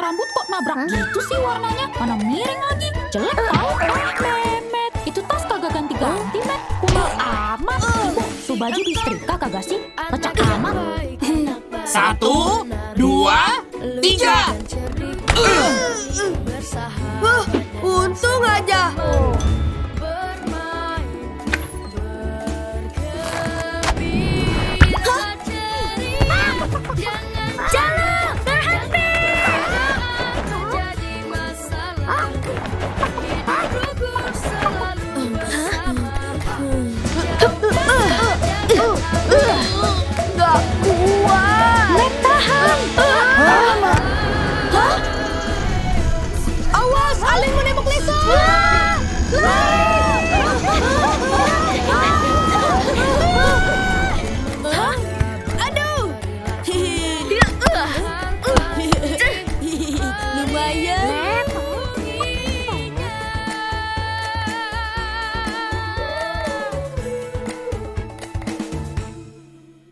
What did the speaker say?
rambut kok nabrak gitu sih warnanya? Mana miring lagi? Jelek kau. Memet, itu tas kagak ganti-ganti, Met. Kumel amat. Tuh baju disetrika kagak sih? Lecek amat. 1, 2, 3. Untung aja.